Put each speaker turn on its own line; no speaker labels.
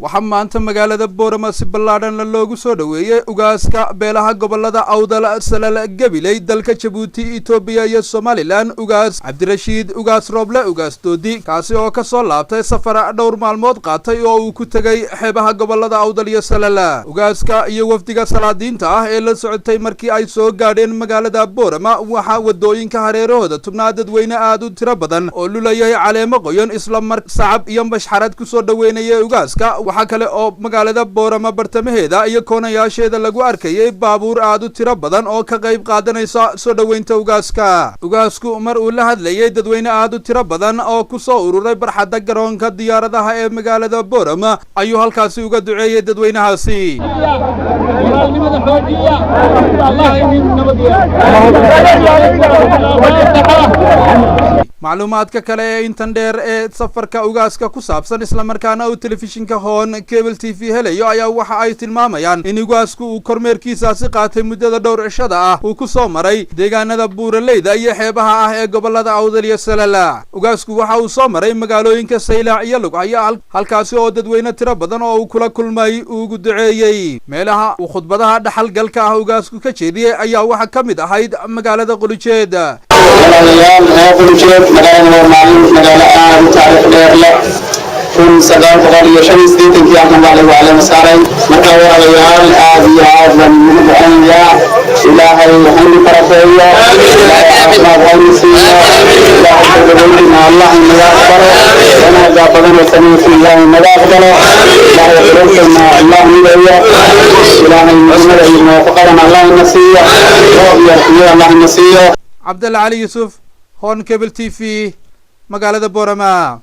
Waxaa maanta magaalada Boorama si ballaadhanna loogu soo dhoweeyey ugaaska beelaha gobolada Awdal, Salal, Gabiley, dalka Jabuuti, Itoobiya iyo Somalilan, Ugaas Cabdirashiid Ugaas Rooble Ugaas Doodi, kaasi oo ka soo laabtay safar dhowr maalmood qaatay oo uu ku tegey xeebaha gobolada Awdal iyo Salal. Ugaaska iyo wafdiga salaadiinta ah ee la socotay markii ay soo gaadheen magaalada Boorama, waxaa wadooyinka hareerahooda tubnaa dadweyne aad u tiro badan oo lulayay caleemo qoyan, isla mar sacab iyo mashxarad kusoo dhoweynayay ugaaska. Waxaa kale oo magaalada Boorama bartamaheeda iyo koonayaasheeda lagu arkayay baabuur aad u tiro badan oo ka qayb qaadanaysa soo dhoweynta ugaaska. Ugaasku mar uu la hadlayay dadweyne aad u tiro badan oo kusoo ururay barxadda garoonka diyaaradaha ee magaalada Boorama ayuu halkaasi uga duceeyey dadweynahaasi.
Walaalnimada xoojiya, Allah idin nabad.
Macluumaadka kale ee intan dheer ee safarka ugaaska ku saabsan, islamarkaana uu telefishinka Horn Cable TV helayo, ayaa waxa ay tilmaamayaan in ugaasku uu kormeerkiisaasi qaatay muddada dhowr cishada ah uu ku soo maray deegaanada buuraleyda iyo xeebaha ah ee gobolada Awdal iyo Salala. Ugaasku waxa uu soo maray magaalooyinka Saylac iyo Lughayo, halkaasi oo dadweyne tiro badan oo uu kula kulmay uu ugu duceeyey. Meelaha uu khudbadaha dhaxalgalka ah ugaasku ka jeediyey ayaa waxaa ka mid ahayd magaalada Qulujeed.
Walaalayaal reer Qulujeed, magaalada waa maalin magaalo aad u taariikh dheer leh. 1985-kii halkan baa lagu caleema saaray. Marka walaalayaal, aad iyo aad baan idinku ducaynayaa. Ilaahay hayni barakeeyo, Ilaahay caafimaad hayni siiyo, Ilaahay soo Allah inaga aqbalo, wanaagaa badan oo samaysan Ilaahay inaga aqbalo, Ilaahay qulubtayna Allah mideeyo, Ilaahay midnimada iyo muwaafaqadana Allah ina siiyo, roob iyo raxmada Allah ina siiyo.
Cabdalla Cali Yuusuf, Horn Cable TV, magaalada Boorama.